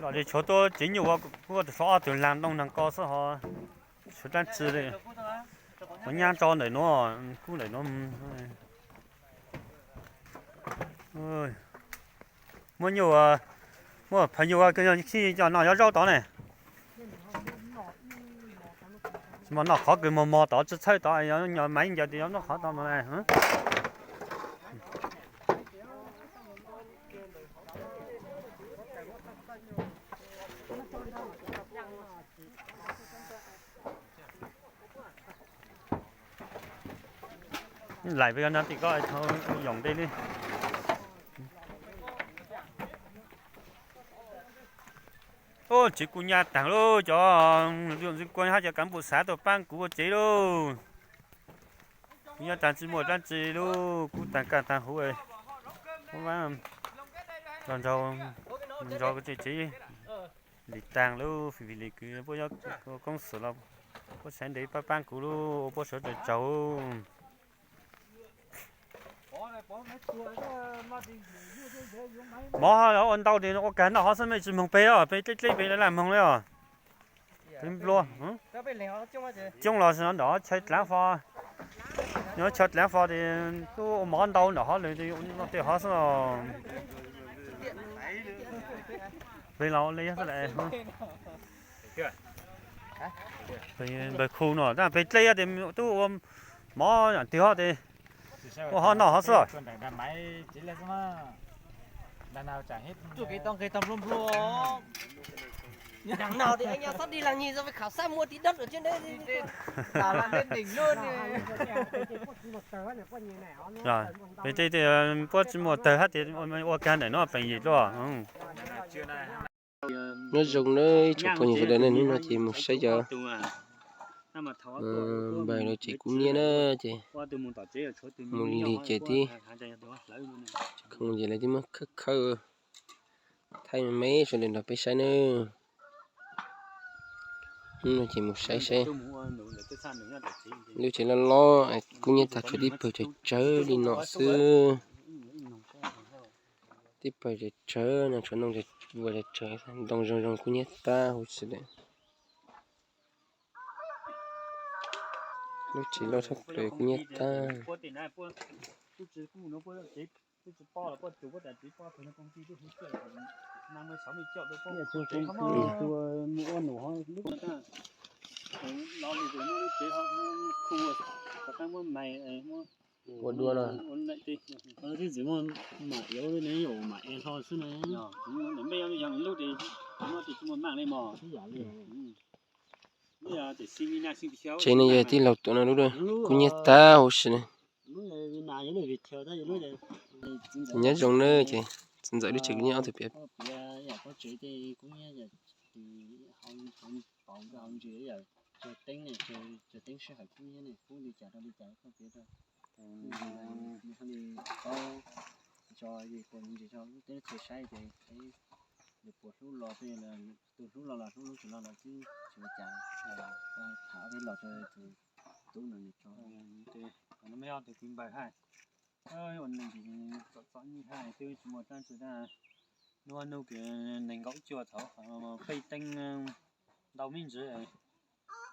Los li tshuav tuaj tsev nyuj ua kuj tus xov ob tug lag ntoo nag ko xwb ho. Tshuav dlaab tsi li. Ua nyab tso ntawm nuav, kub ntawm nuav. Muab nyuj, muab phaj nyuj ua kws khij coj noj yuav zaub tod ne. Tsis muaj noj qhov kws mos mos tod tsi txhawb tod, yog nyob mas ib ncaws tias yuav noj qhov tod mas. Lais peb yuav nrog tim ko, yoom ntej li. Ub, tsev kuj nyab taag lauj, cov ntxwv kuas hab cov kav npum xav tuaj paab kuv ua tsev lauj. Kuj nyab taag tsi muaj dlaab tsi lauj, kub taag kaj taag huv. Nrog, nrog tsev li taag lauj, fij fij li kws puab yuav koob xwm los puab saib ntev paab paab kuv lauj, ua puab sawv daws tsaug. Mov ua ntau tes ua kag noj hov xwb, mej tsi moog peg os, peg dleb dleb peg laj moog li os. Peg nplua coob los nram hov chaw dlaav fo, nyob chaw dlaav fo tes tub ua mov ntau nram hov lawm, tej hov xwb os. Peg los li xwb lawm. Npawg khu no tab peg dleb tes tub ua mov nram twg hov tes ua hov noj hov xwb. Peb tej puab tsi muaj tawg hab tes ua kag ntawm no peem yim dlua. Nyob zoo na ib tsoom phooj ywg sawv daws na, hnub no ces mus saib cov npawg lawv tsev kub nyiab na, ces mus lig lig ces tib khoom ces lawv twb muab khawb khawb thaij me me sawv daws nrog peb saib na. Hnub no ces mus saib saib lub tsev loj loj, kub nyiab tag tshuav tib pawg tsawg tsawg li no xwb. Tib pawg tsawg tsawg no tshuav ntoo tsawg tsawg, ntoo zoo zoo kub nyiab tag huv si lawm. Lub tsev loj tshaj plaws kub nyiab tag. Ua dua no. Mam ev, mam ev hlo xwb na. Tsev no yog tij laug tuav no lub, kub nyiab tag huv si na. Nyob zoo na ces txiv ntxawm lub tsev kub nyiab ob tug piav. Tus hlub los los hlub, hlub tsis los los twb tsis ua cas. Tham peb los rau tus tub no nws tso. Tus no yog tus txiv npawg hab. Ua neeg txom txom nyem hab, twb tsis muaj dlaab tsi, nub nub kws nees nkaum cuaj thaum peb teeb ntau me ntsis.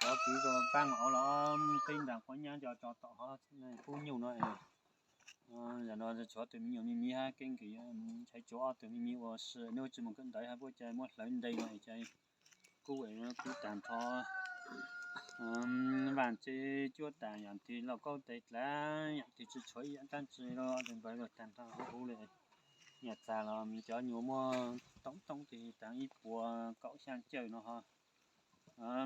Cov kwv rau paab ua los peb ntaag quav nyab cov tso tom hov kub nyuj no. Yam no tshuav tus me nyuam me miv hab keeb kwm, ntshai tshuav ob tug me miv ua si nub tsi mus kawm ntawv hab puab ca muab hlawv nte no cas kub, kub taag nrho. Vaaj tsev cuab taag yam twg lauj kaub tes dlav yam twg tsi tshuav ib yaam dlaab tsi los ob tug npawg luag taag nrho huv huv le. Nyaj txag los cov nyuas muaj toom toom tes taag ib puas kaum xyaa cawm no ho.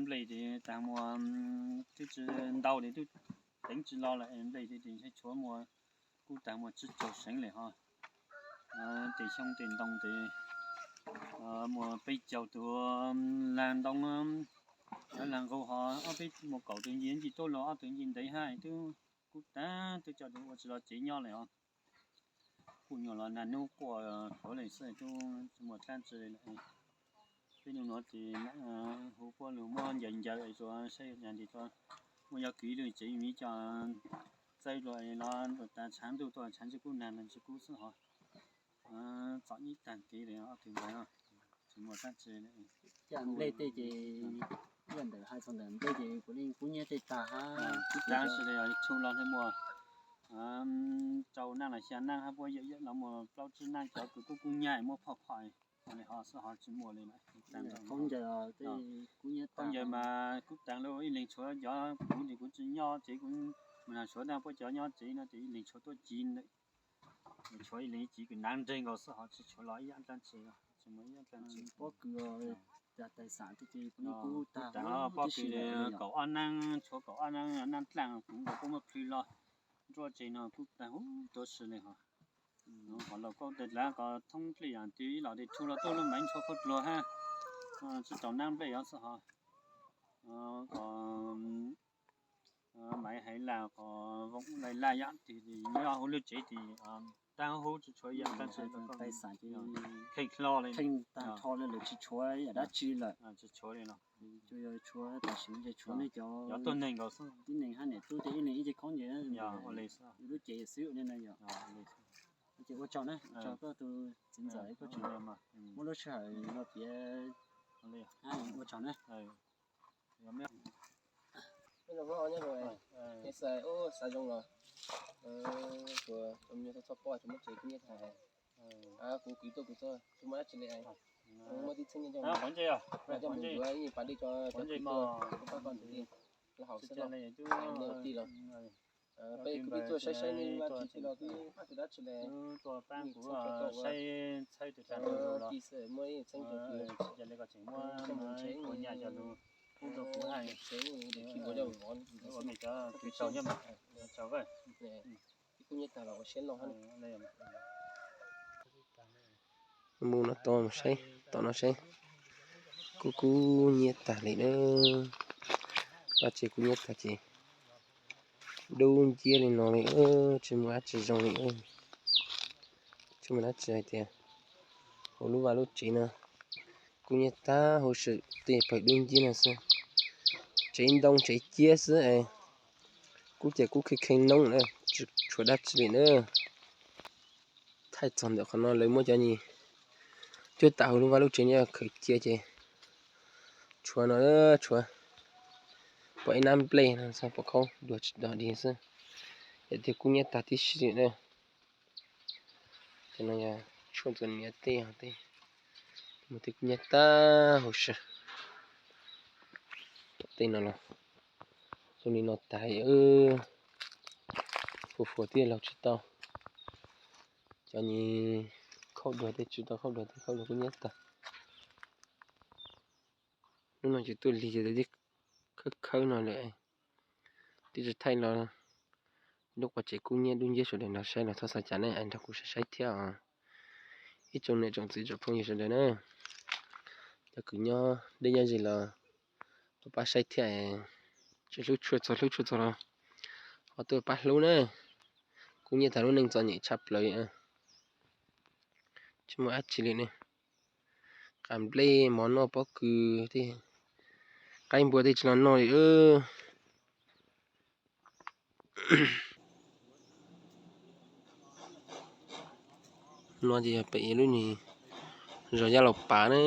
Nplej tes taag muaj twb tsi ntau tes tub teev tsi lo lawm, nplej tes tes ntshai tshuav muaj kub taag muaj tsib caug seev le ho. Tes xyoob tes ntoo tes muaj peb caug tug lag ntoo, cov lag nqug ho ob peb muaj kaum tug nce ncig tuab lug ob tug nce ntev hab tub kub taag tub coj tug ua tsi lo tsev nyob le ho. Kuj nyuam los nag nub quaj qhuav le xwb tub tsi muaj dlaab tsi le. Peb nub nuav tes huv puab lug muab ncaws ncaws es tsuas saib yog ntsis tsuas muaj yog kwv lug tsev miv coj txawb dlua los tas tshaav ntuj tuaj tshaav ntsis kub nag ntsis kub xwb ho. Txom nyem taag kev le ob tug npawg, tsi muaj dlaab tsi. Nplej tej ces ntawm hais txog ntawm nplej ces puav leej kub nyiab tej taag hab kub taag si le, tshua los le muaj rau naaj los xya naaj hab puab yawm yawm los muaj plaub tsib naaj cov kws kub kub nyab muab phoj phoj le ho xwb ho tsi muaj le. Khaub ncaws, khaub ncaws mas kub taag lawm ib leeg tshuav cov kuv tes kuv tsi nyob tsev kuv mus nag tshuav taag puab cov nyob tsev no ces ib leeg tshuav tuab ci ntawm tshuav ib leeg ib ci kws naav nreeg nkaus xwb ho tsi tshuav los ib yaam dlaab tsi. Pob kws, pob kws kaum ob naab, tshuav kaum ob naab, naab dlaaj kuv nkaus puab muab plhws los nruab tseg no kub taag huv tuab si le ho. Qhov lauj kaub tes dlav qhov thoob nplej yam twg ib los tes tshua los tuaj lub maiv ntshua khaub dluag hab, tsi tau naab nplej os xwb ho. Qhov maiv haiv laj qhov voom laj laj yam twg nyob huv lub tsev tes taag huv tsi tshuav ib yaam dlaab tsi. Kheej hlo le, kheej taag nrho le lawm tsi tshuav yam dab tsi lawm. Tsi tshuav le los tshuav tam sim no ces tshuav nej cov tuab neeg nkaus xwb, tib neeg hab niam tub ces ib leeg ib ce khaub ncaws, yog ua le xwb, yus lub cev xwb li no yog. Ces ua tsaug na, tsaug koj tus txiv ntxawm, koj tseem muab lub sij hawm no piav, ua tsaug na. Xav zoo los, kuv txhob pob tsis muab tsev kub nyiab tag, kuv kwv tuaj kuv txhob tsis muaj dab tsi li, muab tib txheeb nyob nco, nco mus yuav ib pas dej tso cov kwv tuaj, pab koj tus tij, lawv haus xwb los, tij los, peb kwv tuaj saib saib nej ua tsis tij los twb pab tsis dab tsi li, tuaj pab kuv saib txhawb tus tij xwb, muab ib txheeb rau kuv, tsev, tsev, ua me cov kwv tsaug nyob mas, tsaug. Kub nyiab tag los ua siab loj hab. Mus no tau saib tom no saib. Kub kub nyiab tag li na. Pab tsev kub nyiab tag ces dub nciab li no li, tsis muaj dab tsi zoo li. Tsis muaj dab tsi hais tias hauv lub vaj lub tsev no kub nyiab tag huv si, tej pawg dub nciab no xwb. Tsev ntoo tsev ciab xwb es kub ces kub kheej kheej noob na, tsis tshuav dab tsi li na. Thaij txog ntawm qhov no lawv muab cov ni cuab tam hauv lub vaj lub tsev no khaws cia ces tshuav no, tshuav pom ib nab nplej no xwb, pom khaub dua tsis dog dig xwb, yam tiag kub nyiab tag tib si na. Cov no yog tshuaj ntxuav niam tej, tej mus tej kub nyiab tag huv si. Tej no los zoo li no tag, fuag fuag tib laug tsis tau. Cov ni khaub dua tej tsis tau khaub dua tej khaub dua kub nyiab tag. Hnub no ces tuaj lig ces tib khawb khawb no lawm, tib tsis thaij los lub quas tsev kub nyiab dub nciab sawv daws nrog saib los thov xav cas ne, nrog kuv saib saib thiab os. Ib tsoom niam tsoom txiv tsoom phooj ywg sawv daws na, cov kws nyob deb nyob ze los pab saib thiab, tsis hlub tshua txog hlub tshua txog los ho tuaj pab hlub na. Kub nyiab tag lub neej txom nyem tshaj plaws, tsis muaj dab tsi li ne. Qas nplej mov noj pob kws tej, qaib npua tej tsis los noj li. No ces yog pem lub ni zos Yaj Laus Pav na.